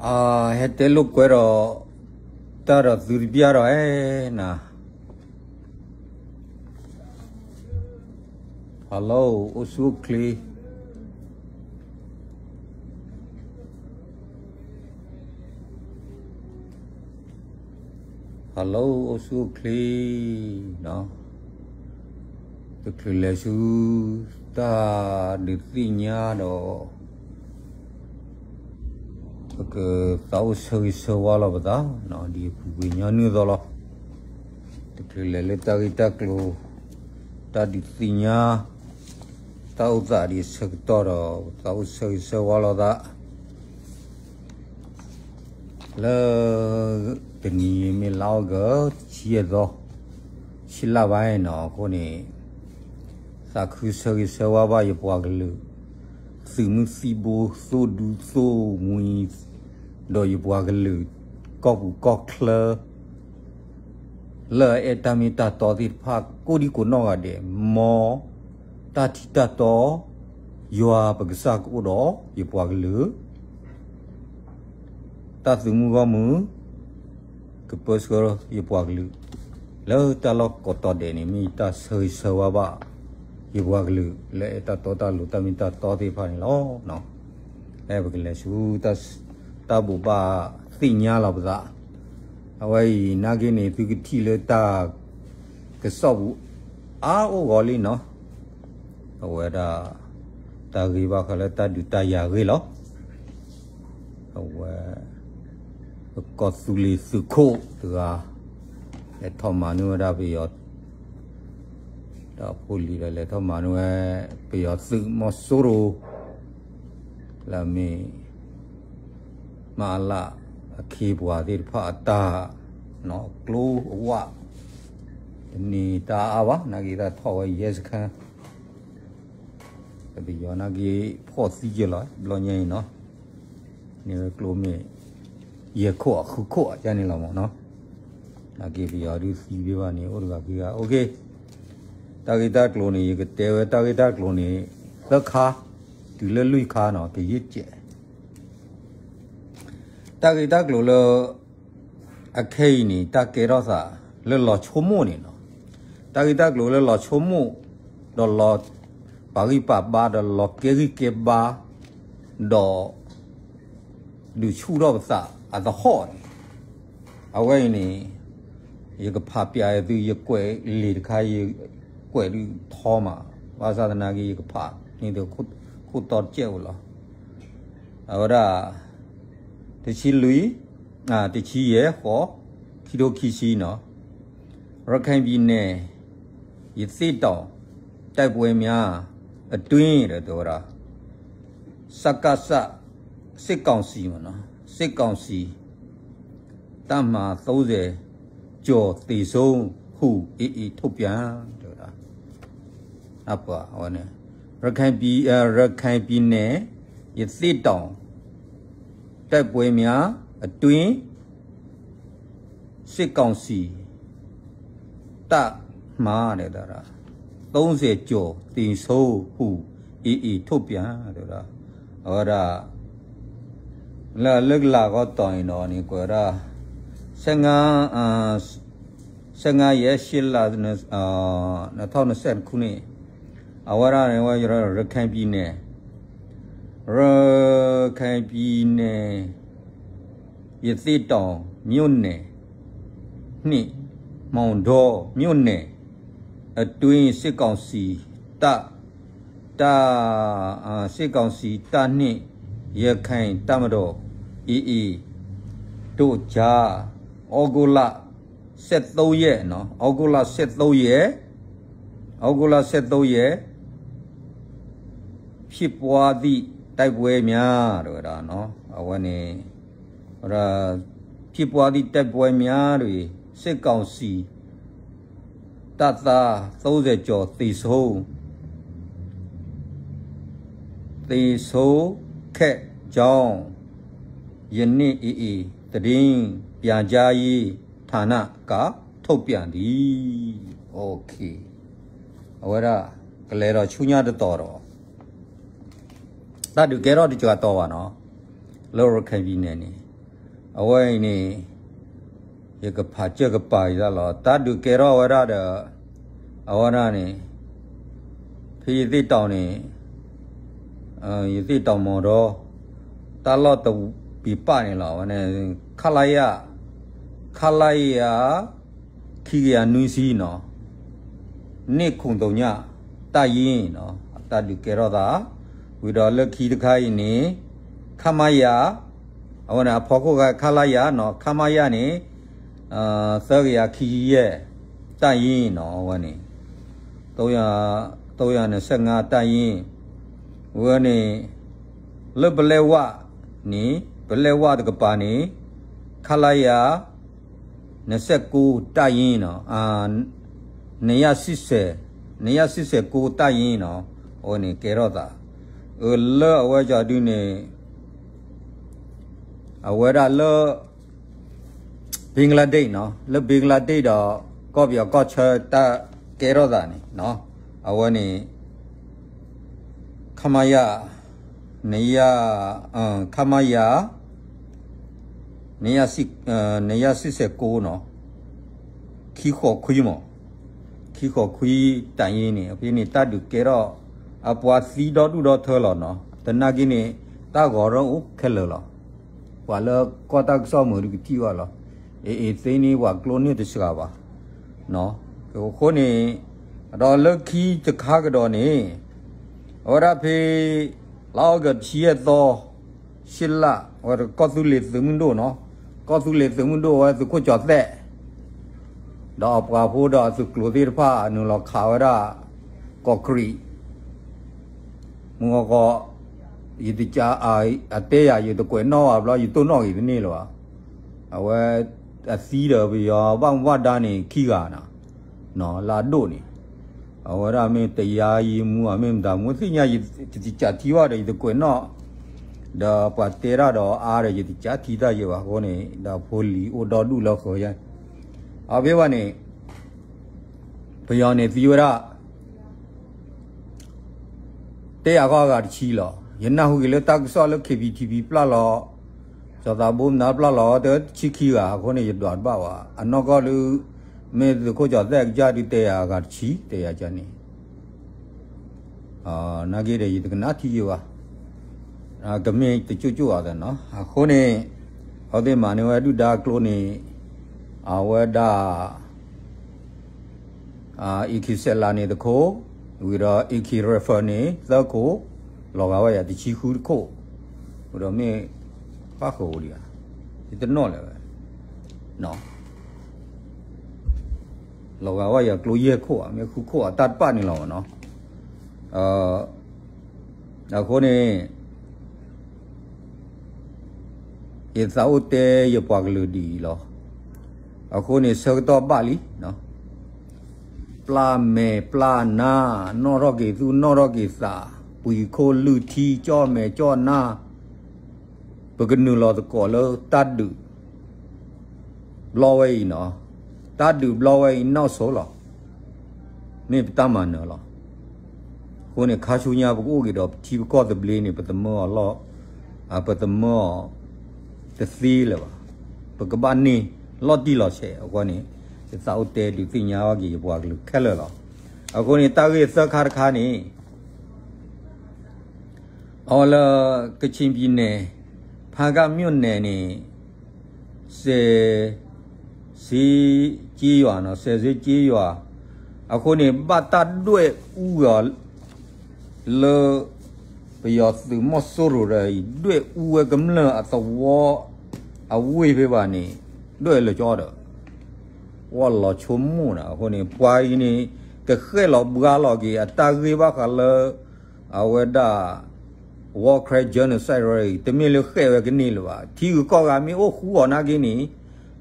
အဟဲတဲလိာ်ကွဲဒီး တၢ်ဒီးသုတပျၢ်ဒီးဧဲနၤ. Hello အိၣ်ဆူၣ်အိၣ်ချ့. Hello အိၣ်ဆူၣ်အိၣ်ချ့နီၤ. တချုးလဲၤဆူ တၢ်ဒုးသ့ၣ်ညါဒီး ပကသးအိၣ်ဆၢဂ့ၤဆၢဝါလီၤပသး ဒ်အပူၤကွံာ်ညီနုၢ်အသိးလီၤ. တချုးလဲၤလၢတၢ်ဂ့ၢ်တၢ်ကျိၤ တၢ်ဒုးသ့ၣ်ညါ တၢ်အိၣ်သးဒ်အဆၢကတီၢ်ဒီး ပသးအိၣ်ဆၢဂ့ၤဆၢဝါလီၤသး လၢ တနံၤမ့ၢ်လါအီကူး တဆံယဲၢ်သီ ဆံလါဘၣ်နီၤ. အဃိန့ၣ် သးခုဆၢဂ့ၤဆၢဝါဘၣ်ယပှၤကလုာ် သုးမုၢ်သံၣ်ဘိ သိၣ်ဒူသိၣ်မှံ ဒီးယပှၤကလုာ် ကီၢ်ပူၤကီၢ်ချၢ လၢအအဲၣ်တၢ်မ့ၢ်တၢ်တီသ့ၣ်တဖၣ် ကိးဒံကိးနီၢ်ဂၤဒဲး မ်တၢ်ထံၣ်တၢ်တီ ယွၤပကစၢ်ကအိၣ်ဒီးယပှၤကလုာ် တၢ်သုးမုၢ်ဂီၢ်မုၢ် ကပၢဆှၢယပှၤကလုာ် လၢတၢ်လီၢ်ကိးတီၤဒဲးန့ၣ် မ့ၢ်တၢ်ဆၢဂ့ၤဆၢဝါဘၣ် ယပှၤကလုာ် လၢအဲၣ်တၢ်တီတၢ်လိၤတၢ်မ့ၢ်တၢ်တီသ့ၣ်တဖၣ်န့ၣ်လီၤ. အဲ ပကလဲၤဆူ တၢ်ဘိးဘၣ်သ့ၣ်ညါလီၤပသး အဝဲအံၤ နာ်က့န့ၣ် သုကထံၣ်လၢတၢ် ကစီၣ်ပူၤ အါအိၣ်ဂီၤလံနီၤ. အဝဲဒၣ် တၢ်ဂ့ၢ်ဘၣ်ဃးလၢတၢ်ဒုးတၢ်ယၤဂ့ၢ်လီၤ. အဝဲ ပကီၢ်သူလ့ၤသုးခိၣ်တဂၤ လဲၤထီၣ်မၤန့ၢ်ဝဲဒၣ်ပယီၤ ဒီးဖိလံၤဒီး လဲၤထီၣ်မၤန့ၢ်ဝဲ ပယီၤသုးမီၤစိရိၤ လၢအမ့ၢ် မအလ အခ့အပှၤသ့ၣ်တဖၣ်အတၢ် ကျိအဝး တန့ၢ်တၢ်အါဘၣ် နာ်က့တၢ်ထီၣ်ဝဲယဲၢ်စခါ ပယီၤနာ်က့ဖီၣ်သံက့ၤလီၤ ဘျီညါအံၤနီၤ န့ၢ်ဝဲကျိမ့ၢ် ယဲၢ်ခိၣ်အဃုခိၣ်အကန့ၣ်လီၤမ့ၢ်နီၤ နာ်က့ပယီၤဒုးသံဘ့ၣ်ဘၣ်န့ၣ် အိၣ်တဂၤခံဂၤ အိၣ်ခ့ တၢ်ဂ့ၢ်တၢ်ကျိၤန့ၣ် ယကတဲဝဲတၢ်ဂ့ၢ်တၢ်ကျိၤန့ၣ် သၢခါ တုၤလၢလွံၢ်ခါနီၤ ကယံာ်ကဲး တၢ်ဂ့ၢ်တၢ်ကျိၤလၢ အခဲအံၤန့ၣ် တၢ်ကဲထီၣ်သးလၢလီၤဆိကမိၣ်န့ၣ်နီၤ, တၢ်ဂ့ၢ်တၢ်ကျိၤလၢလီၤဆိကမိၣ် ဒီးလီၤပာ်ဂံၢ်ပာ်ဘါ ဒီးလီၤကဲဂံၢ်ကဲဘါ ဒီး ဒုးဆူၣ်ထီၣ်ပသးအသဟီၣ်န့ၣ်, အဝဲအံၤန့ၣ် ယကဖးပျးသု ယကွဲးလံာ်တခါ ယကွဲးဒုးထီမး, ဘၣ်ဆၣ်သနာ်က့ ယကဖးန့ၣ်ဒီး ခိၣ်တီတကဲးဧိၤလီၤ. အဝဲဒၣ် တဆံလွံၢ်, တဆံယဲၢ်ဃီ, ခံထိခံဆံနီၤ, ရခိုင်ပြည်နယ် ရသေ့တောင် တိုက်ပွဲများအတွင်း တဲဝဲဒၣ် စကစ စစ်ကောင်စီ မ့ၢ်နီၤ, စစ်ကောင်စီ တပ်မ သုံးဆယ်ကျော် သေဆုံးဟု AA ထုတ်ပြန် တဲဝဲဒၣ် အပှၤဝဲန့ၣ် ရခိုင်ပြည်, ရခိုင်ပြည်နယ် ရသေ့တောင် တိုက်ပွဲများအတွင်း စစ်ကောင်စီ တပ်မ တဲဝဲဒၣ် သုံးဆယ်ကျော် သေဆုံးဟု AA ထုတ်ပြန် တဲဝဲဒၣ်, အဝဲဒၣ် လၢလၢကလးကီတီၤအံၤနီၤန့ၣ် ကွဲးဝဲဒၣ် ဆယ့်ငါး, ဆယ့်ငါးရက် ရှစ်လ နှစ်ထောင့်နှစ်ဆယ့်တစ်ခုနှစ်, အဝဲဒၣ်န့ၣ် ရခိုင်ပြည်နယ် ရခိုင်ပြည်နယ် ရသေ့တောင်မြို့နယ်နှင့် မောင်တောမြို့နယ်အတွင်း စစ်ကောင်စီတပ် တပ်, အာ, စစ်ကောင်စီတပ်နှင့် ရခိုင်တပ်မတော် AA တို့ကြား ဩဂုတ်လ ဆယ့်သုံးရက်နီၤ, ဩဂုတ်လ ဆယ့်သုံးရက်, ဩဂုတ်လ ဆယ့်သုံးရက် ဖြစ်ပွားသည့် တိုက်ပွဲများ တဲဝဲဒၣ်နီၤ, အဝဲန့ၣ် ဖြစ်ပွားသည့် တိုက်ပွဲများတွင် စစ်ကောင်စီ တပ်သား သုံးဆယ်ကျော် သေဆုံး, သေဆုံးခဲ့ကြောင်း ယနေ့ AA သတင်းပြန်ကြားရေးဌာနက ထုတ်ပြန်သည်. အဝဲဒၣ် ကလဲၤဒီးဆူညါတတီၤဒီး တၢ်ဒုးကဲထီၣ်တစှၤတီၤဘၣ်နီၤ, လၢရခိုင်ပြည်နယ်န့ၣ် အဝဲအံၤန့ၣ် ယကဖးစၢၢ်ကပၤယသးလီၤ. တၢ်ဒုးကဲထီၣ်ဝဲဒၣ်ဒီး အဝဲဒၣ်န့ၣ် ဖဲယသ့ၣ်တီၤန့ၣ် ယသ့ၣ်တီၤမီၤဒီး တၢ်လီၢ်တပံၤပၣ်န့ၣ်လီၤ. အဝဲန့ၣ် ခလရ ခလရ ခံကယၤနွံဆံနီၤ န့ၢ်ခိၣ်သိညၣ် တၢ်ယ့ၢ်နီၤ အတၢ်ဒုးကဲထီၣ်သး ဝံၤဒီးလၢခံတခါအံၤန့ၣ် ခမရ အဝဲန့ၣ် အဖီခိၣ်ခါ ခလရ နီၤ ခမရ န့ၣ် သၢကယၤခံဆံယဲၢ် တၢ်ယ့ၢ်နီၤ အဝဲန့ၣ် သုံးရာနှစ်ဆယ့်ငါး တၢ်ယ့ၢ် ဝဲန့ၣ် လၢပလဲဝါန့ၣ် ပလဲဝါတကပၤန့ၣ် ခလရ နှစ်ဆယ့်ကိုး တၢ်ယ့ၢ်နီၤ နှစ်ရာ့ရှစ်ဆယ် နှစ်ရာ့ရှစ်ဆယ့်ကိုး တၢ်ယ့ၢ်နီၤ အဝဲန့ၣ်ကဲထီၣ်သး အလၢအဝဲကီၤဒုန့ၣ် အဝဲဒၣ်လၢ ဘင်္ဂလားဒေ့ရှ်နီၤ လၢဘင်္ဂလားဒေ့ရှ်ဒီး ကီၢ်ပယီၤကီၢ်ဆၢတၢ်ကဲထီၣ်သးန့ၣ်နီၤ အဝဲန့ၣ် ခမရ နယ ခမရ နယ နယစံစဲးကိနီၤ ခံဃိးခွံမး ခံဃိးခွံတၢ်အံၤန့ၣ် အဖဲန့ၣ် တၢ်ဒုးကဲထီၣ် အပှၤသံဒီဒူၣ်ဒီထၢလီၤနီၤ သနာ်က့န့ၣ် တၢ်ဂီၤရၢအိၣ်ခဲလၢာ်လီၤ ပှၤလၢကီၢ်တၢ်ကစီၣ်မုာ်ဒုးကထံၣ်ဘၣ်လီၤ အ့ၣ်အ့ၣ်သ့န့ၣ် ပှၤကျိန့ၢ်တစှၤဘၣ် အဃိန့ၣ် ဒီးလၢခံတခါကဒီးန့ၣ် အဝဲဒၣ်ဖဲ လါအီကူးတဆံယဲၢ်သီ ရှစ်လ အဝဲကီၢ်သူလ့ၤသုးမုၢ်ဒိၣ်နီၤ ကီၢ်သူလ့ၤသုးမုၢ်ဒိၣ်ဝဲသုးခိၣ်ကၠီၤသဲး ဒီးအပှၤဖိဒီးအသုးကျိၤသ့ၣ်တဖၣ် နုာ်လီၤခးဝဲဒၣ် ကီးကြံး မုၢ်ဂီၤဂီၤ ယတကး အတဲယၤ ယတကွဲးနီၣ်ဘၣ်ဘျီ ယတိၢ်နီၣ်ဂ့ၤတန့ၢ်လၢၤဘၣ် အဝဲ အသံဒီးပယီၤဘၣ်မူဘၣ်ဒါန့ၣ် ခံဂၤနီၤ လၢအဒိၣ်န့ၣ် အဝဲဒၣ်မ့ၢ်တယါယံမူ အမ့ၢ်မတၤမူ သ့ၣ်ညါ ယတကးထံဘၣ်ဒီး ယတကွဲးနီၣ် ဒီးပှၤတဲတၢ်ဒီးအါဒီး ယတကးထံတၢ်ယဲဘၣ်အဃိန့ၣ် ဒီးဖိလံၤအိၣ်ဒီဒူၣ်လၢဃီၤယါ အဖဲဘၣ်န့ၣ် ပယီၤန့ၣ်သံဝဲဒၣ် တဲယၤခီအဂၤတဆံလီၤ. ယနၢ်ဟူက့ၤလၢတၢ်ကစီၣ်လၢ ခ့ပံထံပံ ပျၢ်လီၤ, စီၤသးဘိမနုၤပျၢ်လီၤ တဆံခံဂၤ အဃိန့ၣ် ယဒွးတဘၣ်ဘၣ်. အနီၢ်ကီၢ်ဒုး မ့ၢ်သုးခိၣ်ကၠီၤသဲးကစၢ်ဒုးတဲယၤအဂၤတဆံ တဲယၤကန့ၣ် နာ်က့ဒီး ယတကနၣ်ထံယဘၣ်, ကမ့ၢ်တကၠိၣ်ကၠိၣ်အီၤသနီၤ. အဃိန့ၣ် အဝဲသ့ၣ်မၤန့ၢ်ဝဲဒုၣ်ဒါကျိန့ၣ် အဝဲဒၣ် အ့ၣ်ခ့စဲးလးန့ၣ်တခိၣ်, ဝံၤဒီး အ့ၣ်ခ့ရၢၣ်ဖၢၣ်န့ၣ်သၢခိၣ်, လီၤဂာ်ဝဲယၤတဆံဃုတခိၣ်, ဝံၤဒီးမ့ၢ်ပၣ်ဃုာ်အိၣ်ဒံးဧါ, ယတနီၣ်လၢၤဝဲ လီၤဂာ်ဝဲယၤကျိယဲၢ်ခိၣ်ဧါ မ့ၢ်ဃုခိၣ်ဧါ တၢ်တပာ်န့ၣ်လီၤမ့ၢ်နီၤ. အဃိန့ၣ် ယသးအိၣ်တဲယပှၤကလုာ်ဒ်အံၤလီၤ. အဃိန့ၣ် ဆၢကတီၢ်ဘၣ်လံ, ပျၢ်မဲာ်ပျၢ်နါ, နီၣ်ထီၣ်က့ၤသူၣ်နီၣ်ထီၣ်က့ၤသး, ပှံၤခိၣ်လုၢ်ထံ ကၠီၣ်မဲာ်ကၠီၣ်နါ ပကနုာ်လီၤသကိးလၢတၢ်ဒုး ဘျီဝဲအံၤနီၤ, တၢ်ဒုးဘျီဝဲအံၤနီၢ်ဆိလီၤ. မ့ၢ်ပတၢ်မၤနၢၤလီၤ. အဃိန့ၣ် ခါဆူညါပကအိၣ်က့ၤဒီးပထံပကီၢ်သဘျ့န့ၣ် ပသမၢအီၤလီၤ, ပသမၢအီၤတသ့လၢၤဘၣ်. ပကဘၣ်န့ၢ်လီၤတံၢ်လီၤဆဲးအဃိန့ၣ် ယသးအိၣ်တဲဒုးသ့ၣ်ညါအီၤက့ၤယပှၤကလုာ်ခဲလၢာ်လီၤ. အဃိန့ၣ် တၢ်ဂ့ၢ်သၢခါတခါန့ၣ် အဝဲလၢ ကချင်ပြည်နယ် ဖားကန့်မြို့နယ်န့ၣ် စဲးစ့ကျေးရွာနီၤ, စဲးစ့ကျေးရွာ, အဃိန့ၣ် ဘၣ်တၢ်ဒွဲၣ်အူအီၤလၢ ပယီၤသုးမီၤစိရိၤဒီးအံၤ ဒွဲၣ်အူဝဲကမျၢၢ်အသဝီ အဝ့ၢ်ဖဲဘၣ်န့ၣ် ဒွဲၣ်လၢကၠီဒီး ဝဲလီၤဆိကမိၣ်နၤ, အဃိန့ၣ် ပှၤအံၤန့ၣ် ကဃဲၣ်လီၤဘှါလီၤက့ၤ အတၢ်ဂ့ၢ်ဘၣ်ဃးလၢ အဝဲဒၣ် War Crime Genocide အံၤ တမ့ၢ်လၢဃဲၣ်ဝဲကန့ၢ်လၢၤဘၣ်. ထံဂုၤကီၢ်ဂၤမ့ၢ်အိၣ်ဃူအီၤနာ်က့န့ၣ်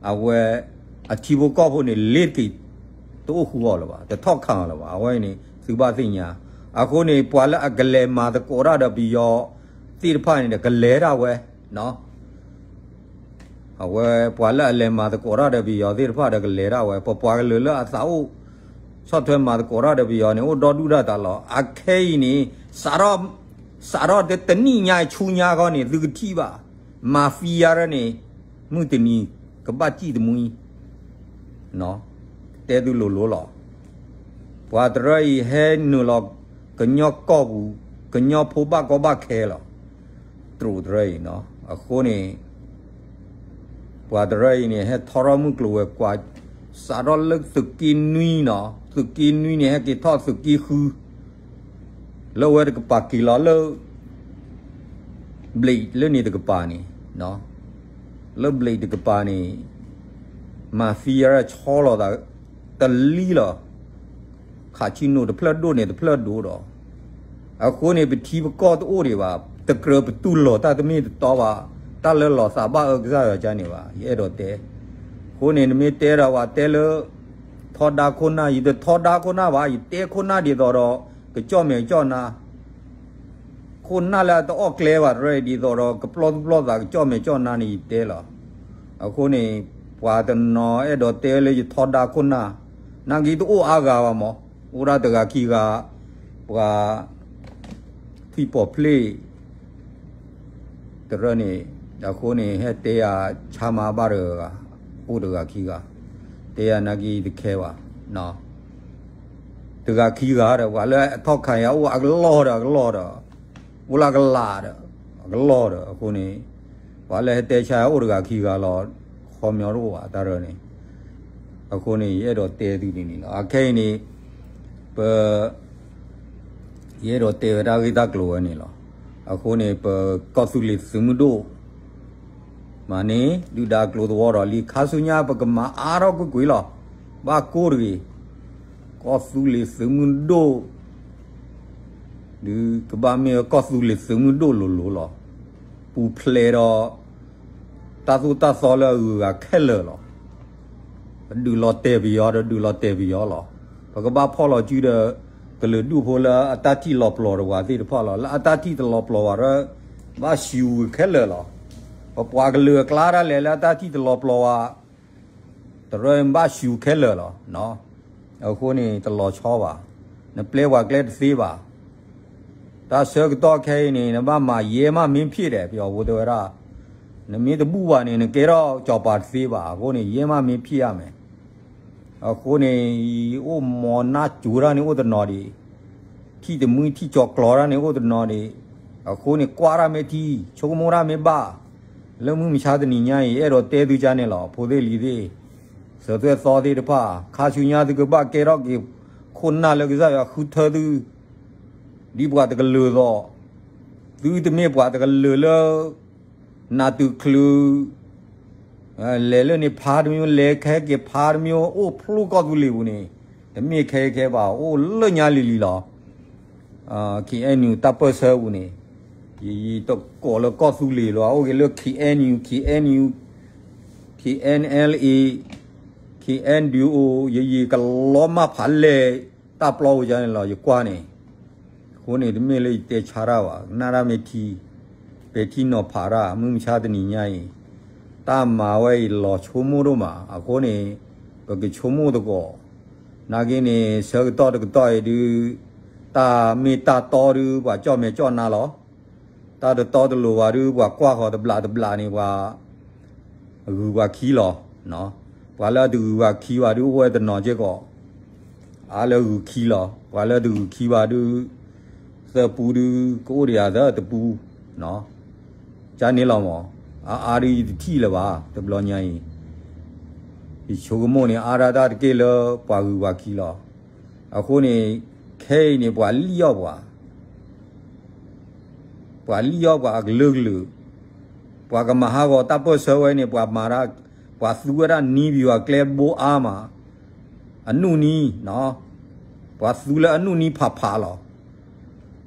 အဝဲ အထံဖိကီၢ်ဖိန့ၣ် လ့ၤတက့ၤ တအိၣ်ဃူအီၤလၢၤဘၣ်, တထီၣ်ခးအီၤလၢၤဘၣ်. အဝဲအံၤန့ၣ် သုဘၣ်သ့ၣ်ညါ. အဃိန့ၣ် ပှၤလၢအကလဲၤမၤသကိးတၢ်ဒီးပယီၤသ့ၣ်တဖၣ်န့ၣ်ဒီး ကလဲၤဒၣ်ဝဲ အဝဲပှၤလၢအလဲၤမၤသကိးတၢ်ဒီးပယီၤသ့ၣ်တဖၣ်ဒီးကလဲၤဒၣ်ဝဲ, ပပှၤကလုာ်လၢအသးအိၣ် ဆီၣ်ထွဲမၤသကိးတၢ်ဒီးပယီၤန့ၣ် အိၣ်ဒီဒူၣ်ဒၣ်တၢ်လီၤ. အခဲအံၤန့ၣ် စးထီၣ် စးထီၣ်တနံၣ်ညါဆူညါခီန့ၣ် သုကထံၣ်ဘၣ် mafia ရၢန့ၣ် မုၢ်တနံၤကဘၣ်စံၣ်တမှံ, တဲသုလိၤလိၤလီၤ. ပှၤတရၢအံၤဟဲနုာ်လီၤ ကညီကီၢ်ပူၤ, ကညီဖိဘၣ်ကီဘၣ်ခဲလီၤ. တရူးတရၢအံၤနီၤ, အဃိန့ၣ် ပှၤတရၢအံၤန့ၣ် ဟဲထီထီၣ်မုၢ်ကျိၤဝဲၤကွာ် စးထီၣ်လၢသုးက့နွံနီၤ, သုးက့နွံန့ၣ် ဟဲက့ၤထီၣ်သုးက့ဃု လၢဝဲတကပၤက့ၤလီၤလၢ ဘျံးလၢန့ၣ်တကပၤန့ၣ်, လၢဘျံးတကပၤန့ၣ် မၤသံယါရၢၢ်ဆီလီၤသး တလံလီၤ. ခးဆံနိၣ်တဖျၢၣ်ဒိၣ်န့ၣ်တဖျၢၣ်ဒိၣ်ဒီး, အဃိန့ၣ် ပထံပကီၢ်တအိၣ်ဒံးဘၣ်, တကြၢးပတူၢ်လိာ်တၢ်တမ့ၢ်တတီဘၣ်, တၢ်လၢလီၤသးဘၣ်အၢကစၢ်ယွၤကန့ၣ်ဘၣ်, ယအဲၣ်ဒိးတဲ. အဃိန့ၣ် နမ့ၢ်တဲဒီးပှၤတဲလၢ ထီဒါခိၣ်နၢ်, ယတထီဒါခိၣ်နၢ်ဘၣ်, ယတဲခိၣ်နၢ်ဒ်သိးဒီး ကကၠီၣ်မဲာ်ကၠီၣ်နါ ခိၣ်နၢ်လၢအတအီၣ်ကျဲဘၣ်တရၢအံၤ ဒ်သိးဒီး ကပျီသူၣ်ပျီသး ကကၠီၣ်မဲာ်ကၠီၣ်နါန့ၣ် ယတဲလီၤ. အဃိန့ၣ် ပှၤတနီၤအဲၣ်ဒိးတဲလၢယထီဒါခိၣ်နၢ်, နာ်က့တအိၣ်အါဂၤဘၣ်မး, အိၣ်ဒၣ်တဂၤခံဂၤ, ပှၤ ထွံၣ်ပီာ်ဖျ့ၣ် တရၢန့ၣ်, အဃိန့ၣ် ဟဲတဲယၤဆါမၤဘၣ်တဂၤဂၤ, အိၣ်တဂၤခံဂၤ, တဲယၤနာ်က့တခဲဘၣ်, တဂၤခံဂၤဒီး ပှၤလၢအထီၣ်ခးယၤအိၣ်အကလီၢ်ဒီးအကလီၢ်ဒီး, အိၣ်လၢအကလးဒီး အကလီၢ်ဒီး, အဃိန့ၣ် ပှၤလၢဟဲတဲဆါယၤအိၣ်တဂၤခံဂၤလီၤ, ခီပညီတအိၣ်ဘၣ်တၢ်ရၢန့ၣ်, အဃိန့ၣ် ယအဲၣ်ဒိးတဲသုဒ်န့ၣ်လီၤ. အခဲအံၤန့ၣ် ပ ယအဲၣ်ဒိးတဲဝဲတၢ်ဂ့ၢ်တၢ်ကျိၤဝဲန့ၣ်လီၤ. အဃိန့ၣ် ပကီၢ်သူလ့ၤသုးမုၢ်ဒိၣ် မၤန့ၢ် ဒုၣ်ဒါကျိသဝီဒီးလံ ခါဆူညါပကမၤအါထီၣ်ကွ့ၢ်ကွ့ၢ်လီၤ. ဘၣ်ကိၢ်တဂ့ၤ, ကီၢ်သူလ့ၤသုးမုၢ်ဒိၣ် ဒုးကဘၣ်မ့ၢ်ဝဲကီၢ်သူလ့ၤသုးမုၢ်ဒိၣ်လိၤလိၤလီၤ. ပူၤဖျဲးဒီး တၢ်သိၣ်တၢ်သီလၢအဂုၤအဂၤခဲလၢာ်လီၤ. ပဒုးလီၤတဲာ်ပယီၤဒီးဒုးလီၤတဲာ်ပယီၤလီၤ. ပကဘၣ်ဖီၣ်လီၤစုဒီး ကလုာ်ဒူၣ်ဖိလၢအတၢ်ထံၣ်လီၤပျီၤတဝာ်သ့ၣ်တဖၣ်လီၤ. လၢအတၢ်ထံၣ်တလီၤပျီၤဘၣ်ရၢ ဘၣ်ဆူးခဲလၢာ်လီၤ. ပပှၤကလုာ်အကျါတၢ်လဲၤလၢအတၢ်ထံၣ်တလီၤပျီၤဘၣ် တရၢဘၣ်ဆူးခဲလၢာ်လီၤ. အဃိန့ၣ် တလီၤဆီဘၣ်. နပျဲပှၤကျဲတသ့ဘၣ်. တၢ်ဆၢကတီၢ်ခဲအံၤန့ၣ် နဘၣ်မၤယဲမးမ့ၢ်ဖံးဒီး ပယီၤဖိတဲဝဲဒၣ်, နမ့ၢ်တဘူၣ်ဘၣ်န့ၣ် နကဲထီၣ်ကၠီၤပၤတသ့ဘၣ်. အဃိန့ၣ် ယဲမးမ့ၢ်ဖံးရမဲာ် အဃိန့ၣ် အိၣ်မီၤနၢ်စူၤတၢ်န့ၣ်အိၣ်တနီၤဒံး, ထံၣ်တမှံထံၣ်ကၠီၤကျီၤတၢ်န့ၣ်အိၣ်တနီၤဒံး, အဃိန့ၣ် ကွၢ်တၢ်မ့ၢ်ထံ ဆိကမိၣ်တၢ်မ့ၢ်ဘၣ်, လၢမုၢ်မဆါတနံၤညါအံၤ အဲၣ်ဒိးတဲသုကါန့ၣ်လီၤ. ဖိသ့ၣ်လံၤသ့ၣ်, စၢၤသွဲၣ်သီသ့ၣ်တဖၣ်, ခါဆူညါသုကဘၣ်ကဲထီၣ်က့ၤ ခိၣ်နၢ်လၢကစၢ်ယွၤဃုထၢသု ဒ်ပှၤတကလုာ်သိး, သုတမ့ၢ်ပှၤတကလုာ်လၢ နးတုၤချုး လဲၤလၢန့ၣ်ဖးတမံၤ လဲၤခဲက့ၤဖးတမံၤ အိၣ်ဖျိကီၢ်သူလ့ၤပူၤန့ၣ် တမ့ၢ်ခဲအံၤခဲဘၣ် အိၣ်လၢညါလံၤလံၤလီၤ. ခ့ၣ်အဲၣ်ယူၣ် တၢ်ပၢၢ်ဆၢပူၤန့ၣ် ယယံာ်တကိးလၢကီၢ်သူလ့ၤလီၤ. အိၣ်က့ၤလၢ ခ့ၣ်အဲၣ်ယူၣ်, ခ့ၣ်အဲၣ်ယူၣ်, ခ့ၣ်အဲၣ်အဲလ်အ့, ခ့ၣ်အဲၣ်ဒူအိၣ်, ယယံာ်ကလီမၢ်ဖးလဲၢ် တၢ်ပျီပူၤကါန့ၣ်လီၤ ယကွၢ်န့ၣ်. အဃိန့ၣ် တမ့ၢ်လၢယတဲဆါတၢ်ဘၣ်, ကနၣ်တၢ်မ့ၢ်ထံ, ပဲာ်ထံနီၤဖးတၢ် မုၢ်မဆါတနံၤညါအံၤ တၢ်မၤဝဲအံၤလီၤဆိကမိၣ်ဒိၣ်မး. အဃိန့ၣ် ပကဆိကမိၣ်သကိး, နာ်က့န့ၣ် ဆၢကတီၢ်တကတီၢ်အံၤဒုး တၢ်မ့ၢ်တၢ်တီဒုး ပှၤကၠီၣ်မဲာ်ကၠီၣ်နါလီၤ. တၢ်တတီတလိၤဘၣ်ဒုး ပှၤကွၢ်ဃီၤတဘျးတဘျးန့ၣ် ပှၤ ဂုၤပှၤခံလီၤ. ပှၤလၢအတဂုၤပှၤခံဘၣ်ဒုး အိၣ်ဝဲတနီၤစ့ၢ်ကီး, အါလၢဂုၤခံလီၤ. ပှၤလၢတဂုၤခံဘၣ်ဒုး သၢပူဒုး ကအိၣ်ဒီးယၤသၢတပူ ကန့ၣ်လီၤမး. အါအါဒုးယတထံၣ်လၢၤဘၣ် တဘျီညါအံၤ, ယဆိကမိၣ်န့ၣ် အါဒၣ်တၢ်တက့ၢ်လၢပှၤဂုၤပှၤခံလီၤ. အဃိန့ၣ် ခဲအံၤန့ၣ် ပှၤလံၣ်အီၣ်ပှၤ ပှၤလံၣ်အီၣ်ပှၤအကလုာ်ကလုာ်, ပှၤကမၤဟးဂီၤတၢ်ပၢၢ်ဆၢဝဲန့ၣ် ပှၤမၤတၢ်, ပှၤသူဝဲဒၣ်နံၣ်ပယီၤကျဲဘိအါမး, အနူၢ်နံၤ, ပှၤသူလၢအနူၢ်နံၤဖးဖးလီၤ.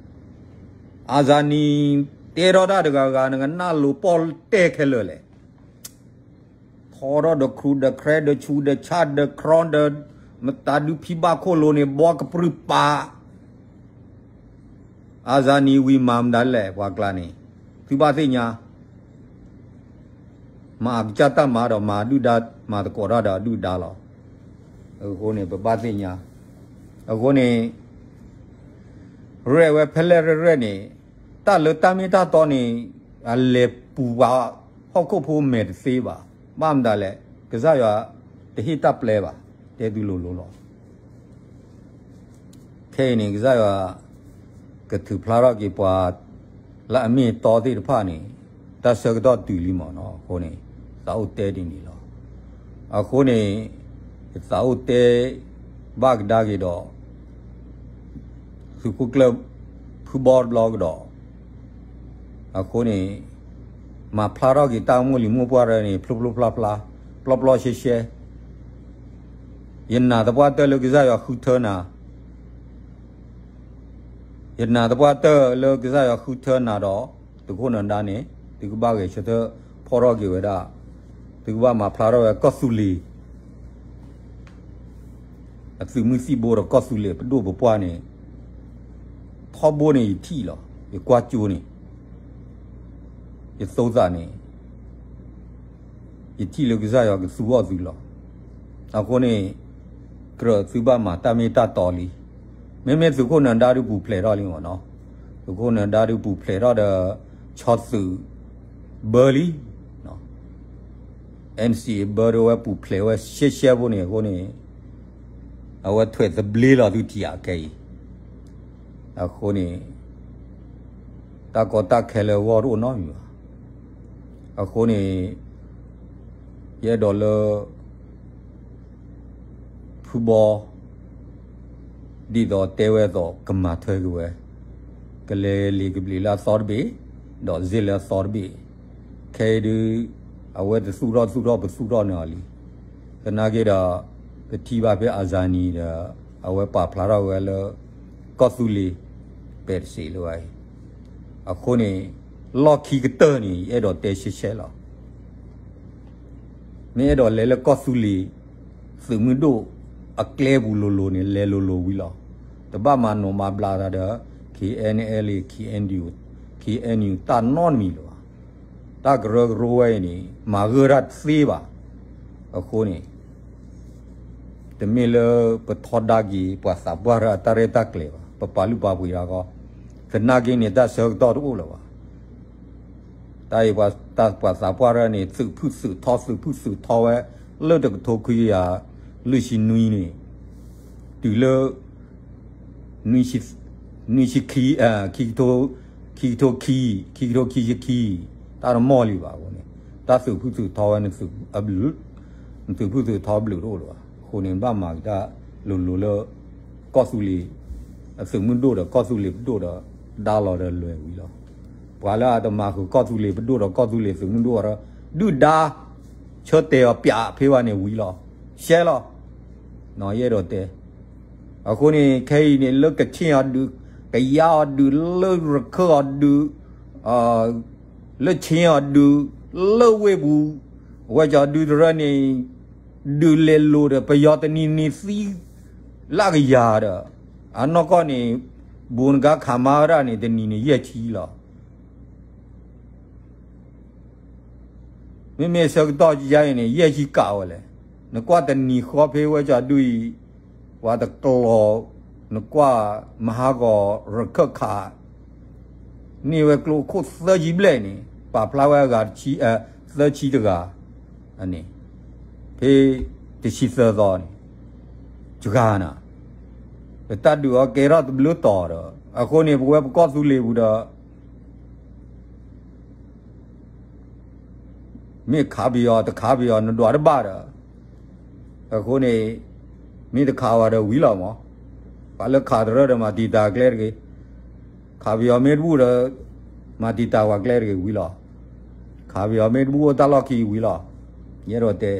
အါစါနံၤ တဲထီၣ်တၢ်တဂၤဂၤ နကနၣ်လိၤပီၣ်တဲခဲလၢာ်လဲၣ်. ထီထီၣ်ဒီးခူဒီးခြဲဒီးဆူးဒီးဆၣ်ဒီးခြီဒီး မတၤဒုးဖံဘၣ်ခိၣ်လိၤန့ၣ် ဘီကပြုၢ်ပာ် အါစါနံၤဝံၤမၤမတၤလဲၣ် ပှၤကျါန့ၣ် သုဘၣ်သ့ၣ်ညါ, မၤအကစၢ်တၢ်မၤဒီးမၤဒုၣ်ဒါ, မၤသကိးတၢ်ဒီးအဒုၣ်ဒါလီၤ. အဃိန့ၣ် ပဘၣ်သ့ၣ်ညါ, အဃိန့ၣ် ရဲၣ်ဝဲဖဲလဲၣ်ရဲၣ်ရဲၣ်န့ၣ် တၢ်လၢတၢ်မ့ၢ်တၢ်တီန့ၣ် အလဲၤပူၤပှၤဟီၣ်ခိၣ်ဖိမဲာ်တသ့ဘၣ်. ဘၣ်မတၤလဲၣ်, ကစၢ်ယွၤတဟ့ၣ်တၢ်ပျဲဘၣ်, တဲသုလိၤလိၤလီၤ. ခဲအံၤန့ၣ် ကစၢ်ယွၤ ကထုးဖျါထီၣ်က့ၤပှၤလၢအမ့ၢ်အတီသ့ၣ်တဖၣ်န့ၣ် တၢ်ဆၢကတီၢ်တုၤလံမ့ၢ်နီၤ. အဃိန့ၣ် သးအိၣ်တဲဒ်န့ၣ်လီၤ. အဃိန့ၣ် ယသးအိၣ်တဲ ဘၣ်ကဒါက့ၤဒီး သုးခိၣ်ကျၢၢ်ဖုဘီတဘျီကဒီး အဃိန့ၣ် မၤဖျါထီၣ်က့ၤတၢ်မိၢ်လံၤမိၢ်ပှၢ်တဖၣ်န့ၣ် ဖျိဖျိဖျါဖျါ, ပျီပျီရှဲရှဲ, ယနာ်သပှၢ်တၢၢ်လၢကစၢ်ယွၤဃုထၢနၤ, ယနာ်သပှၢ်တၢၢ်လၢကစၢ်ယွၤဃုထၢနၤဒီး သုးခိၣ်နၢၤဒါန့ၣ် သုကဘၣ်ဂဲၤဆၢထၢၣ်ဖီၣ်ထီၣ်က့ၤဝဲဒၣ်, သုကဘၣ်မၤဖျါထီၣ်ဝဲကီၢ်သူလ့ၤ အသုးမုၢ်သံၣ်ဘိဒီးကီၢ်သူလ့ၤပဒိၣ်ပပှၢ်န့ၣ်, ထီဘိန့ၣ်ယထံၣ်လီၤ, ယကွၢ်ကၠိန့ၣ်, ယသိသးန့ၣ်, ယထံၣ်လၢကစၢ်ယွၤကသူအီၤသုလီၤ. အဃိန့ၣ် ကြၢးသုဘၣ်မၤတၢ်မ့ၢ်တၢ်တီလံ. မ့မ့ၢ်သုးခိၣ်နၢၤဒါဒုးပူၤဖျဲးထီၣ်လံမ့ၢ်နီၤ, သုးခိၣ်နၢၤဒါဒုးပူၤဖျဲးထီၣ်ဒီး ဆီသုးဘၢလံ NCA ဘၢဒၣ်ဝဲပူၤဖျဲးဝဲရှဲရှဲဖိန့ၣ်အဃိန့ၣ်, အဝဲထွဲသဘျ့လီၤသုထံၣ်ဧါခဲအံၤ, အဃိန့ၣ် တၢ်ကီတၢ်ခဲလၢအဂီၢ်တအိၣ်နီတမံၤဘၣ်. အဃိန့ၣ် ယအဲၣ်ဒိးလၢ ဖုဘီ ဒ်သိးတဲဝဲအသိး ကမၤထွဲက့ၤဝဲ, ကလဲၤလံာ်ကဘျံးလၢအသီတဘ့ၣ်, ဒီးစ့ၢ်လၢအသီတဘ့ၣ်, ခဲအံၤဒုး အဝဲတသူၣ်ထီၣ်သူၣ်ထီၣ်ပသူၣ်ထီၣ်န့ၢ်အီၤလံ. သနာ်က့ဒီး ပထံၣ်ဘၣ်ဖဲအၤစၤနံၤဒီး အဝဲပာ်ဖျါထီၣ်ဝဲလၢ ကီၢ်သူလ့ၤ ပဲာ်တစ့းလၢၤဘၣ်အံၤ, အဃိန့ၣ် လီၢ်ခံကတၢၢ်န့ၣ် ယအဲၣ်ဒိးတဲရှဲရှဲလီၤ. မ့ၢ်အဲၣ်ဒိးလဲၤလၢကီၢ်သူလ့ၤ သုးမုၢ်ဒိၣ်အကျဲပူၤလိၤလိၤန့ၣ် လဲၤလိၤလိၤဝံၤလီၤ. တဘၣ်မၤနီၣ်မၤဘျးသးဒီး KNLA KNU KNU တၢ်နီတမံၤလၢၤဘၣ်. တၢ်ကရၢကရိဝဲအံၤန့ၣ် မၤဂၢၢ်တၢ်တသ့ဘၣ်. အဃိန့ၣ် တမ့ၢ်လၢပထီဒါက့ၤ ပှၤသးပှၢ်တၢ်အတၢ်ရဲၣ်တၢ်ကျဲၤဘၣ်, ပပာ်လုၢ်ပာ်ပှ့ၤတၢ်ကီ, သနာ်က့န့ၣ် တၢ်ဆၢကတီၢ်တအိၣ်လၢၤဘၣ်. တၢ်အံၤ ပှၤသးပှၢ်တၢ်န့ၣ် သုးဖုသုးထီ သုးဖုသုးထီဝဲ လၢတကထိခွံကယၤလွံၢ်ဆံနွံန့ၣ် တုၤလၢ နွံဆံခံ, ခံကထိခံ, ခံကထိခံဆံခံ, တၢ်တမီၢ်လံဘၣ်အဃိန့ၣ် တၢ်သုးဖုသုးထီဝဲ နသုးဖုသုးထီဘျုးတအိၣ်လၢၤဘၣ်. အဃိန့ၣ် နဘၣ်မၤက့ၤတၢ်လိၤလိၤလၢ ကီၢ်သူလ့ၤ အသုးမုၢ်ဒိၣ်ဒီးကီၢ်သူလ့ၤပဒိၣ်ဒီး ဒါလီၤဒီးလွဲၤဝံၤလီၤ. ပှၤလၢအတမၤဃုာ်ကီၢ်သူလ့ၤပဒိၣ်ဒီးကီၢ်သူလ့ၤသုးမုၢ်ဒိၣ်ဒီး ဒုၣ်ဒါ ဆၢတဲာ်အီၤပၠးဖဲဘၣ်န့ၣ်ဝံၤလီၤ. ရှဲလီၤ. ယအဲၣ်ဒိးတဲ အဃိန့ၣ် ခဲအံၤန့ၣ် လၢကခ့ၣ်အီၤဒုး, ကယါအီၤဒုး, လၢရခၢၣ်အီၤဒုး, လၢခ့ၣ်အီၤဒုး, လၢဝ့ၢ်ပူၤ, အဝဲကၠီဒုးတရၢန့ၣ် ဒုးလဲၤလိၤဒီး ပယီၤတနံၤနံၤသံ လၢကယၤဒီး အနီၢ်ကီၢ်န့ၣ် ဘူးနကါခးမါဝဲဒၣ်န့ၣ် တနံၤန့ၣ်ယဲၢ်ဆံလီၤ. မ့မ့ၢ်ဆၢကတီၢ်ယါအံၤန့ၣ် ယဲၢ်ဆံကးဝဲလဲၣ်. နကွၢ်တနံၤဃီဖဲဝဲကၠီဒုးအံၤ ပှၤတကျိၤ, နကွၢ်မဟါဂီၤရခၢၣ်ခး န့ၢ်ဝဲကျိခိၣ်သၢဆံဘျဲၣ်န့ၣ် ပာ်ဖျါဝဲအဂၤ သၢဆံတဂၤန့ၣ် ဖဲတဆံသၢသီန့ၣ် တဂၤနၤ ပတၢ်ဒုးအီၤကဲထီၣ်တဘျုးတီၤဒီး အဃိန့ၣ် ပဝဲပကီၢ်သူလ့ၤပူၤဒီး မ့ၢ်ခးပယီၤတခးပယီၤ နဒွးတဘၣ်ဒီး အဃိန့ၣ် မ့ၢ်တခးဝဲဒီးဝံၤလီၤမး. ပှၤလၢခးတရၢဒီး မၤတံာ်တာ်ကျဲတဂ့ၤ. ခးပယီၤမ့ၢ်တဘူၣ်ဒီး မၤတံာ်တာ်ပှၤကျဲတဂ့ၤဝံၤလီၤ. ခးပယီၤမ့ၢ်တဘူၣ်အိၣ်တၢ်လီၢ်ခံဝံၤလီၤ. ယအဲၣ်ဒိးတဲ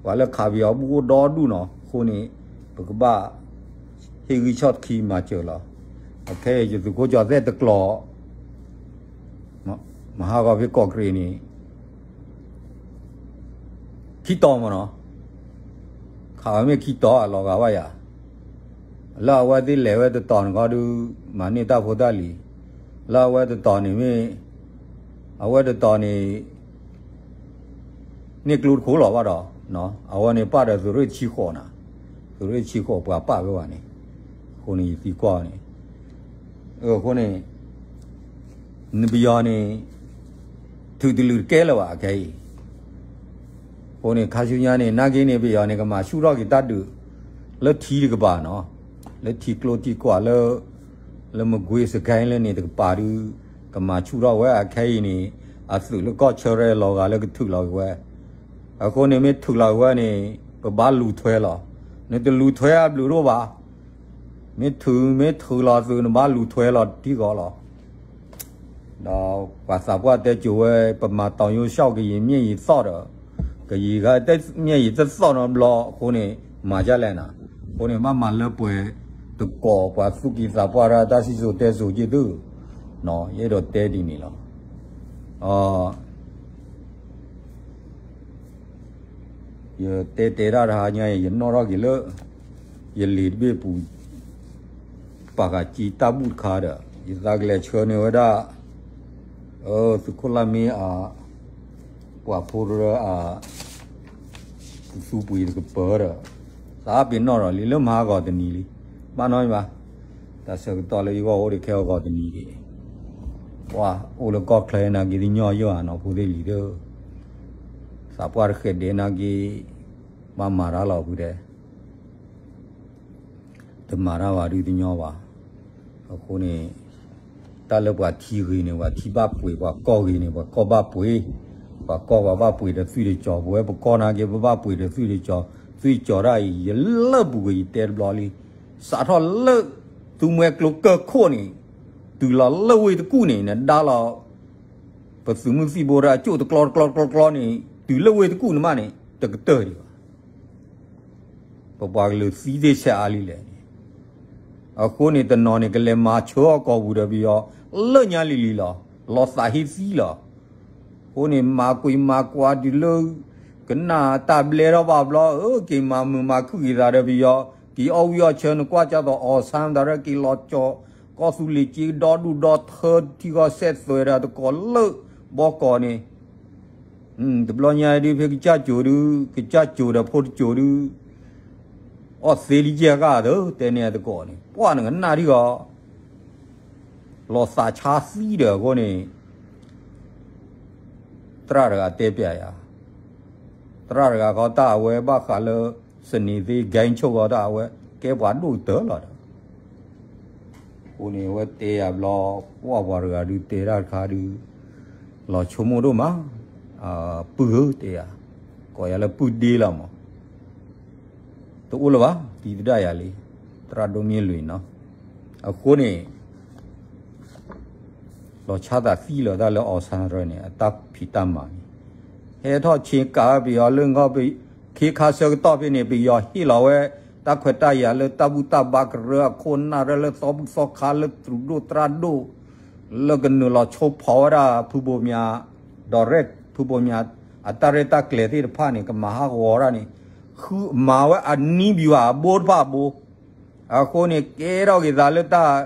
ပှၤလၢခးပယီၤဘူၣ်အိၣ်ဒီဒူၣ်နီၤ. အဃိန့ၣ် ပကဘၣ် ဟ့ၣ်ဂံၢ်ဆီၣ်တခံမၤစၢၤလီၤ. အခဲအံၤ ယသုးခိၣ်ကၠီသဲၣ်တကျိၤ မဟါဂီၤဖဲကီၢ်ကရ့ၣ်န့ၣ် ခံတီၤမ့ၢ်နီၤ, ခးဝဲမ့ၢ်ခံတီၤအလီၤဂာ်ဘၣ်ယၤ, လၢအဝဲသ့ၣ်လဲၤဝဲတတီၤန့ၣ်ခီဒုး မၤန့ၢ်တၢ်ဖိတၢ်လံၤ, လၢအဝဲတတီၤန့ၣ်မ့ၢ် အဝဲတတီၤန့ၣ် န့ၢ်ကျိတခိၣ်လီၤဘၣ်ဒီး အဝဲန့ၣ်ပာ်ဒီးသုးရ့ၣ်ဆံဃိးနၤ, သုးရ့ၣ်ဆံဃိးပှၤပာ်ဝဲဘၣ်န့ၣ်, အဃိန့ၣ်ယသံကွၢ်န့ၣ်, အဃိန့ၣ် နပယီၤန့ၣ် ထုးတလုာ်တကဲလၢၤဘၣ်ခဲအံၤ, အဃိန့ၣ် ခါဆူညါန့ၣ် နာ်က့န့ၣ် ပယီၤန့ၣ် ကမၤဆူၣ်ထီၣ်က့ၤတၢ်ဒုး လၢထံတကပၤနီၤ, လၢထံကျိထံကွာ်လၢ လၢမကွ့စကဲလၢန့ၣ်တကပၤဒုး ကမၤဆူၣ်ထီၣ်ဝဲအခဲအံၤန့ၣ် အသုးလၢကီၢ်ဆၢရဲၣ်လီၤဂာ်လၢကထုးလီၤက့ၤဝဲ, အဃိန့ၣ်မ့ၢ်ထုးလီၤက့ၤဝဲန့ၣ် ပဘၣ်လူၤထွဲလီၤ, နတလူၤထွဲအဘျုးဒိၣ်ဘၣ်, မ့ၢ်ထုးမ့ၢ်ထုးလီၤသုးနဘၣ်လူၤထွဲလီၤထံဂီၤလီၤ. ဒီးပှၤသးပှၢ်တဲကိၤဝဲ ပမၤတီၤယိဆှီၣ်ကယံာ်မျဲၢ်ယံာ်သီၣ်ဒီး ကယံာ်ခါတမျဲၢ်ယံာ်တသီၣ်နီတဘျီအဃိန့ၣ် မၤဒ်လဲၣ်နၤ, အဃိန့ၣ် ဘၣ်မၤလၢပှဲၤတကိး ပှၤသူၣ်ကံၢ်သးပှၢ်တၢ်စံၣ်စိၤတဲစိၤက့ၤသု, ယအဲၣ်ဒိးတဲဒ်န့ၣ်လီၤ. ယတဲတဲဒၣ်တဟါညါအံၤ ယနီၣ်ထီၣ်က့ၤလၢ ယလံာ်တဘ့ၣ်ပူၤ ပာ်ဃာ်က့ၤတၢ်ဘူၣ်တခါဒီး ယသးကလဲၤဆှၢန့ၢ်ဝဲဒၣ် သုးခိၣ်လၢ်မ့ၢ်အ ပှၤဖိတရၢအ ကသူပှ့ၤတကပၤဒီး သးပ့ၤနီၣ်ဒီးလံလၢမဟါဂီၤတနံၤလံ, ဘၣ်နီတမံၤဘၣ်, တၢ်ဆၢကတီၢ်လၢယဂီၢ်အိၣ်ဒံးခဲအဂီၤတနံၤဒံး, ပှၤအိၣ်လၢကီၢ်ချၢနာ်က့ၤ တညီယိၣ်ဧါနီၤ ဖိသ့ၣ်လံၤသၢ, သးပှၢ်တဃဲးဒဲးနာ်က့ၤ ဘၣ်မၤတၢ်လီၤဖုတဲ တမၤတၢ်ဘၣ်ဒုးတညီဘၣ်. အဃိန့ၣ် တၢ်လၢပှၤထံဂ့ၤန့ၣ် ပှၤထံဘၣ်ပှ့ၤ, ပှၤကီၢ်ဂ့ၤန့ၣ် ပှၤကီၢ်ဘၣ်ပှ့ၤ, ပှၤကီၢ်ပှၤဘၣ်ပှ့ၤဒီးသွံၣ်တကၠီၤ, ပဝဲပကီၢ်နာ်က့ၤ ပဘၣ်ပှ့ၤဒီးသွံၣ်တကၠီၤ, သွံၣ်ကၠီၤတၢ်အံၤ ယလၢပူၤကွံာ်ယတဲတဘျီလံ, စးထီၣ်လၢ သူမှဲကျိကၢၢ်ခိၣ်န့ၣ် တုၤလီၤလၢဝ့ၢ်တကူၣ်န့ၣ် နဒါလီၤ ပသုးမုၢ်သံၣ်ဘိတၢ်အကၠိၣ်တကျီတကျီတကျီတကျီန့ၣ် တုၤလၢဝ့ၢ်တကူၣ်န့ၣ်မးန့ၣ် တကတၢၢ်ဒံးဘၣ်. ပပှၤကလုာ်သံသ့ၣ်ဆဲးအါလံလဲၣ်န့ၣ်, အဃိန့ၣ် တနီၤန့ၣ် ကလဲၤမၤဆၢအီၤကိာ်ပူၤဒီးပယီၤ လၢညါလံၤလံၤလီၤ. လီၤသးဟ့သံလီၤ. အဃိန့ၣ် မၤကွံာ်မၤကွၢ်တုၤလၢ ကနၣ်တၢ်ဘျဲထီၣ်ဘၣ်ဘျီ အၢ က့ၤမၤမုာ်မၤခုၣ်က့ၤသးဒီးပယီၤ က့ၤအီၣ်ဝံၣ်အီၣ်ဆၢ နကွၢ်ကၢ်သိး အောင်ဆန်း ဒီးက့ၤလီၤကၠီၤ ကီၢ်သူလ့ၤက့ၤဒီဒူၣ်ဒီထၢ ထံကီၢ်စဲးသွဲးဒီးတကိးလၢ ဘီကီးန့ၣ် တဘျီညါဒုး ဖဲကစၢ်ကၠိၤဒုး ကစၢ်ကၠိၤဒီးဖိတကၠိၤဒုး အီၣ်သ့လံယဲၢ်ဂၤသၢ တဲန့ၢ်အသကိးန့ၣ် ပှၢ်နကနၣ်ထံဂီၤ လီၤသးဆါသံဒီးအဃိန့ၣ် သရၣ်တဂၤတဲပျဲယၤ, သရၣ်တဂၤဃီတၢ်အဝဲဘၣ်ဃးလၢ စနေသ့ၣ် ဂဲဆိၣ်ဃီတၢ်အဝဲ ကဲပှၤဒိၣ်ကတၢၢ်လီၤဒီး အဃိန့ၣ် အဝဲတဲယၤဘျီ ပှၢ်ပှၤတဂၤဒုးတဲတၢ်တခါဒုး လီၤဆိကမိၣ်ဒိၣ်မး, ပုၢ်ဧၢ တဲယၤ, ကိးယၤလၢပုၢ်ဒ့လီၤမး, တအိၣ်လၢၤဘၣ် သံသဒၣ်ယၤလံ, သရၣ်ဒိၣ်မ့ၢ်လွံၢ်နီၤ, အဃိန့ၣ် လီၤဆါသးသံလီၤတၢ်လၢအောင်ဆန်း ရဲၣ်န့ၣ် အတၢ်ဖံးတၢ်မၤန့ၣ် ဟဲထီၣ်ဆ့ကၤဝဲပယီၤလၢဂီၢ် ခ့ခါဆၢကတီၢ်ဖဲန့ၣ် ပယီၤဟ့ၣ်လီၤဝဲ တၢ်ခွဲးတၢ်ယာ်လၢတၢ်ဘူၣ်တၢ်ဘါကရၢအခိၣ်နၢ်ရၢလၢသီဘူၣ်သီခါလၢတရူးဒိၣ်သရၣ်ဒိၣ် လၢကနုာ်လီၤဆိဖီဝဲဒၣ်ဖုဘိးမၠး ဒီးရဲၣ်ဖုဘိးမၠး အတၢ်ရဲၣ်တၢ်ကျဲၤသ့ၣ်တဖၣ်န့ၣ် ကမၤဟးဂီၤတၢ်န့ၣ် ဃုမၤဝဲအနံဘံၤဘၣ်အဘိတဖၣ်အဘိ အဃိန့ၣ် ကဲထီၣ်က့ၤသးလၢတၢ်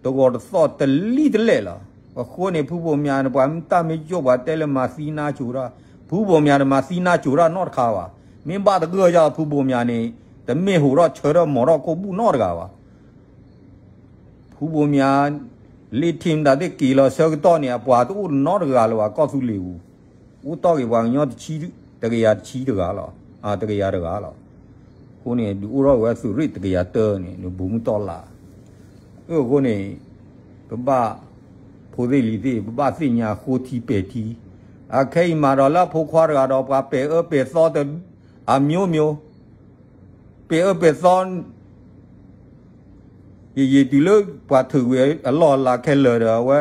တဂီၤတသီၣ်တလံၣ်တလဲၣ်လီၤ. အဃိန့ၣ် ဖုဘိးမၠးန့ၣ် ပှၤမ့ၢ်တၢ်မ့ၢ်ယိၣ်ပှၤတဲလၢမၤသံနါစိၤတၢ်, ဖုဘိးမၠးတမၤသံနါစိၤတၢ်နီတခါဘၣ်. မ့ၢ်ဘၣ်သဂၢၢ်ယၤဖုဘိးမၠးန့ၣ် တမ့ၢ်ဟိးထီၣ်ဆၢထၢၣ်မီၤထီၣ်ခိၣ်ဘူၣ်နီတဂၤဘၣ်. ဖုဘိးမၠး လ့ထံမတၤသ့ၣ်က့ၤလီၤဆၢကတီၢ်န့ၣ် အပှၤတအိၣ်နီတဂၤလၢၤဘၣ် ကီၢ်သူလ့ၤပူၤ အိၣ်တီၢ်က့ၤပှၤကညီတဆံ တကယၤတဆံတဂၤလီၤ, တကယၤတဂၤလီၤ. အဃိန့ၣ် ဒုးအိၣ်ထီၣ်ဝဲသုးရ့ၣ်တကယၤတၢန့ၣ် ဒုးဘူးမုၢ်တီၢ်လၢ်. အဃိန့ၣ် ပဘၣ် ဖိသ့ၣ်လံၤသ့ၣ် ပဘၣ်သ့ၣ်ညါဃိထံပဲာ်ထံ, အခဲအံၤမၤဒီးလၢအဖိခွါတဂၤဒီး ပှၤပဲာ်အၢပဲာ်သီတ အမျိုးမျိုး ပဲာ်အၢပဲာ်သီ ယယံာ်တုၤလၢပှၤထုးကွံာ်အလီၢ်အလၤခဲလၢာ်ဒီး အဝဲ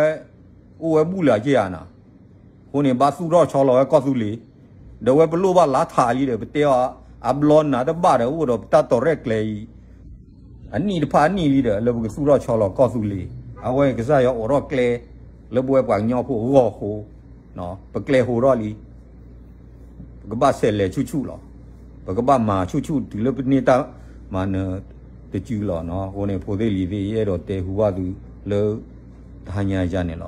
အိၣ်ဝဲဘူၣ်လၢအက့ၢ်ဧါနီၤ. အဃိန့ၣ် ဘၣ်သူၣ်ထီၣ်ဆီလီၤဝဲကီၢ်သူလ့ၤ, ဒီးဝဲပလိၣ်ဘၣ်လါထးလံဒီး ပတဲအီၤ အဘျီနၤတဘၣ်ဒီး အိၣ်ဒီးပတၢ်တီၤရဲၣ်ကျဲၤအံၤ အနံၣ်တဖၣ်အနံၣ်လံဒီး လၢပကသူၣ်ထီၣ်ဆီလီၤကီၢ်သူလ့ၤ, အဝဲကစၢ်ယွၤအိးထီၣ်ကျဲ လၢပဝဲပှၤကညီဖိအဂီၢ်အဃိ ပကျဲဟိးထီၣ်လံ ပကဘၣ်ဆဲးလဲၤဆူၣ်ဆူၣ်လီၤ. ပကဘၣ်မၤဆူၣ်ဆူၣ်တုၤလၢပန့ၢ်တၢ်မၤနၢၤတစုလီၤနီၤ. အဃိန့ၣ် ဖိသ့ၣ်လံၤသ့ၣ် ယအဲၣ်ဒိးတဲဟူဘၣ်သုလၢ တဟါညါယၤန့ၣ်လီၤ.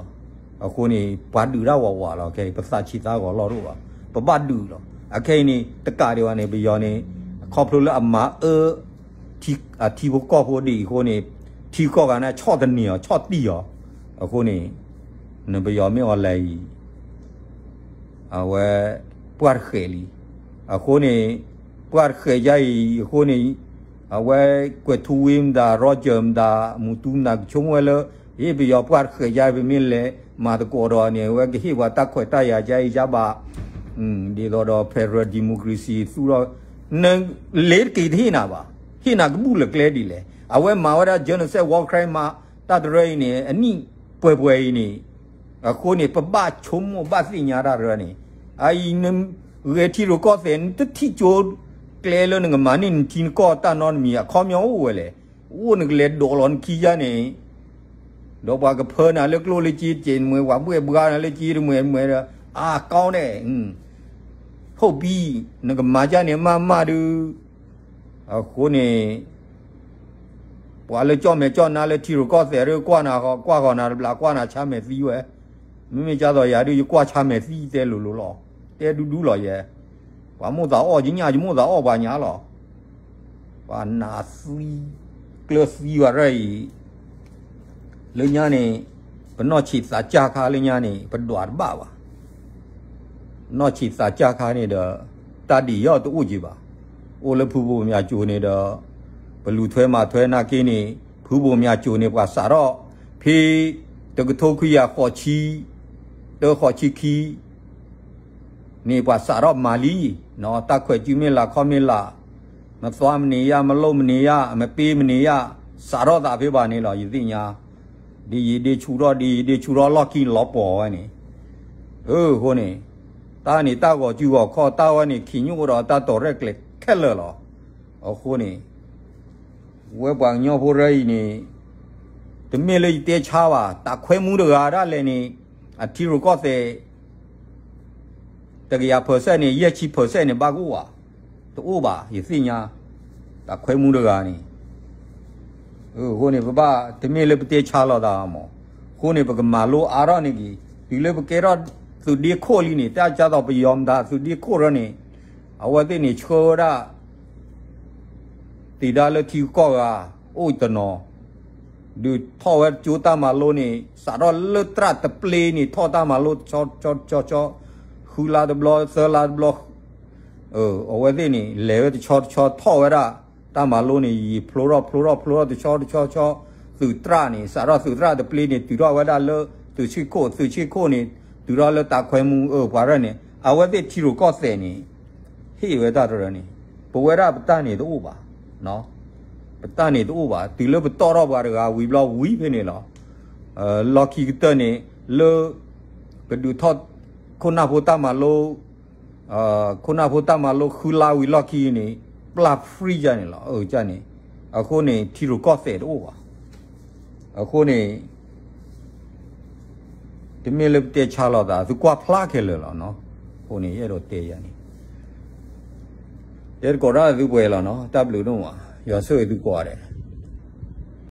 အဃိန့ၣ် ပှၤဒုးတၢ်ဝးဝးလီၤ. ခဲအံၤ ပသးဆံးသးဂီၤလီၢ်တအိၣ်ဘၣ်. ပဘၣ်ဒုးလီၤ. အခဲအံၤန့ၣ် တကးဒံးဘၣ်န့ၣ် ပယီၤန့ၣ် ခီဖျိလၢအမၤအၢ အထံဖိကီၢ်ဖိဒ်အံၤအဃိန့ၣ် ထံကီၢ်ဂၤန့ၣ် ဆီၣ်တနံၤအီၤ ဆီၣ်တံၢ်အီၤ. အဃိန့ၣ် နပယီၤမ့ၢ်အီၤလဲၤအံၤ အဝဲ ပှၢ်တဃဲးလံ. အဃိန့ၣ် ပှၤတဃဲးယါအံၤ အဃိန့ၣ် အဝဲကွဲးထူဝ့မတၤ Roger မတၤ မူတူမတၤ ကဆိကမိၣ်ဝဲလၢ ဟ့ၣ်ပယီၤပှၤတဃဲးယါအံၤ ပမ့ၢ်လဲၤမၤသကိးဒီးန့ၣ် အဝဲကဟ့ၣ်ပှၤတၢ်ခွဲးတၢ်ယာ်ယါအံၤယါဘၣ် ဒ်သိးဒီး federal democracy သူၣ်ထီၣ် နလ့ၤတက့ၤတဟ့ၣ်နၤဘၣ် ဟ့ၣ်နၤကဘူၣ်လၢကျဲဒ်လဲၣ် အဝဲမၤဝဲဒၣ် genocide war crime မး တၢ်တရၢအံၤန့ၣ် အနံၣ်ပှဲၤပှဲၤအံၤန့ၣ် အဃိန့ၣ် ပဘၣ်ဆိကမိၣ်ဘၣ်သ့ၣ်ညါတၢ်တရၢန့ၣ် အအံၤ နဂဲၤထံရူၢ်ကီၢ်သဲး နတထံၣ်ကၠိကျဲလၢနကမၤန့ၢ်နထံနကီၢ်တၢ်နီတမံၤ အခီပညီအိၣ်ဝဲလဲၣ် အိၣ်နကလဲၤဒိးလီၤနခံယါန့ၣ် ဒီးပှၤကဖၢနၤလၢကျိၣ်လၢစ့တကဲး နမှဲပှၤဘှဲၣ်ဘှါနၤလၢစ့တမှဲၤမှဲၤဒီး အါကီန့ၣ် ထိၣ်ဘံ နကမၤကၢ်န့ၣ်မးမးဒုး အဃိန့ၣ် ပှၤလၢကၠီၣ်မဲာ်ကၠီၣ်နါလၢထံရူၢ်ကီၢ်သဲးဒုး ကွၢ်နၤ ကွၢ်ဃီၤနၤတဘျီ ကွၢ်နၤဆါမဲာ်သံဝဲ, မ့မ့ၢ်ကၢ်သိးယၤဒုး ယကွၢ်ဆါမဲာ်သံတဲလိၤလိၤလီၤ, တဲဒူဒူလီၤယဲ, ပှၤမိၣ်သးအီၣ်ယညၣ် ယမိၣ်သးအီၣ်ပှၤညါလီၤ, ပှၤနးသံ ကျၢၤသံဝဲရၢ်အံၤ လၢညါန့ၣ် ပနီၢ်ဆံးသးစၢ်ခါလၢညါန့ၣ် ပဒွးတဘၣ်ဘၣ် နီၢ်ဆံးသးစၢ်ခါန့ၣ်ဒီး တၢ်ဒံးယီၣ်တအိၣ်က့ၤဘၣ်, အိၣ်လၢဖုဘိၣ်မၠးကၠိၤန့ၣ်ဒီး ပလူၤထွဲမၤထွဲနာ်က့န့ၣ် ဖုဘိၣ်မၠးကၠိၤန့ၣ် ပှၤစးထီၣ် ဖဲ တကထိခွံကယၤဃိးဆံ တၢဃိးဆံခံ န့ၣ်ပှၤစးထီၣ်မၤလံ, တၢ်ခွဲးကုမ့ၢ်လၢ်ခီမ့ၢ်လၢ်, မသွါမနုၤယါ မလိၣ်မနုၤယါ မပ့မနုၤယါ, စးထီၣ်သးဖဲဘၣ်န့ၣ်လီၤ ယသ့ၣ်ညါ, ဒ်ယံၤဒ့ဆူၣ်ထီၣ် ဒ်ယံၤဒ့ဆူၣ်ထီၣ်လီၢ်ခံန့ၣ်လီၤပှီၤဝဲန့ၣ်, အဃိန့ၣ် တၢ်န့ၣ်တၢ်ဂီၤစုဂီၤခီၣ်တၢ်ဝဲန့ၣ် ခံညိၣ်အိၣ်ဒီးတၢ်တီၤရဲၣ်ကျဲၤခဲလၢာ်လီၤ, အဃိန့ၣ် ဝဲပှၤကညီဖိရၢအံၤန့ၣ် တမ့ၢ်လၢယတဲဆါဘၣ် တၢ်ခွဲမူတဂၤဒၣ်လဲာ်န့ၣ် အထံရူၢ်ကီၢ်သဲး တကယၤ percent န့ၣ် ယဲၢ်ဆံ percent န့ၣ် ဘၣ်ကအိၣ်ဧါ, တအိၣ်ဘၣ် ယသ့ၣ်ညါ, တၢ်ခွဲမူတဂၤန့ၣ် အဃိန့ၣ် ပဘၣ်တမ့ၢ်လၢပတဲဆါလိာ်သးမး, အဃိန့ၣ် ပကမၤလိအါထီၣ်န့ၣ်က့ၤ, တုၤလၢပကဲထီၣ်သုးဒ့ခိၣ်လံန့ၣ် တၢ်ကၢ်သိးပယီၤမတၤသုးဒ့ခိၣ်ရၢန့ၣ်, အဝဲသ့ၣ်န့ၣ်ဆှၢဝဲဒၣ် သ့ၣ်ဒါလၢထံကီၢ်ဂၤ အိၣ်တနီၤ, ဒုးထီၣ်ဝဲကၠိတၢ်မၤလိန့ၣ် စးထီၣ်လၢသရၣ်တပျ့ၤန့ၣ် ထီၣ်တၢ်မၤလိတဆီဆီဆီဆီ, ဃုလါတဘျီ သၢလါတဘျီ, အဝဲသ့ၣ်န့ၣ် လဲၤဝဲတဆီတဆီထီၣ်ဝဲဒၣ် တၢ်မၤလိန့ၣ် ယံာ်ဖျိထီၣ်ဖျိထီၣ်ဖျိထီၣ်တဆီတဆီဆီ, သုးသရၣ်န့ၣ် စးထီၣ်သုးသရၣ်တပျ့ၤန့ၣ် တုၤထီၣ်ဝဲဒၣ်လၢသုးဆ့ၣ်ခိၣ်, သုးဆ့ၣ်ခိၣ်န့ၣ် တုၤထီၣ်လၢတၢ်ခွဲမူအပှၤရၢန့ၣ် အဝဲသ့ၣ်ထံရူၢ်ကီၢ်သဲးန့ၣ် ဟ့ၣ်ဝဲတၢ်တရၢန့ၣ်, ပဝဲဒၣ်ပတၢ်န့ၣ်တအိၣ်ဘၣ်, ပတၢ်န့ၣ်တအိၣ်ဘၣ်, တုၤလၢပတီၢ်ထီၣ်ပှၤတဂၤဝံၤဘျီဝံၤဖဲန့ၣ်လီၤ, လီၢ်ခံကတၢၢ်န့ၣ် လၢ ကဒုးထီၣ် ခိၣ်နၢ်ဖိတၢ်မၤလိ ခိၣ်နၢ်ဖိတၢ်မၤလိဃုလါဝံၤလီၢ်ခံန့ၣ် ပျၢ် free ယါန့ၣ်လီၤ, အန့ၣ်, အဃိန့ၣ် ထံရူၢ်ကီၢ်သဲးတအိၣ်ဘၣ်, အဃိန့ၣ် တမ့ၢ်လၢပတဲဆါလိာ်သး သုကွၢ်ဖျါခဲလၢာ်လီၤ, အဃိန့ၣ် ယအဲၣ်ဒိးတဲယါန့ၣ်, တဲသကိးတၢ်သုပှဲၤလီၤနီၤ, တၢ်ဘျုးဒိၣ်မး, ယွၤဆိၣ်ဂ့ၤသုကိးဂၤဒဲး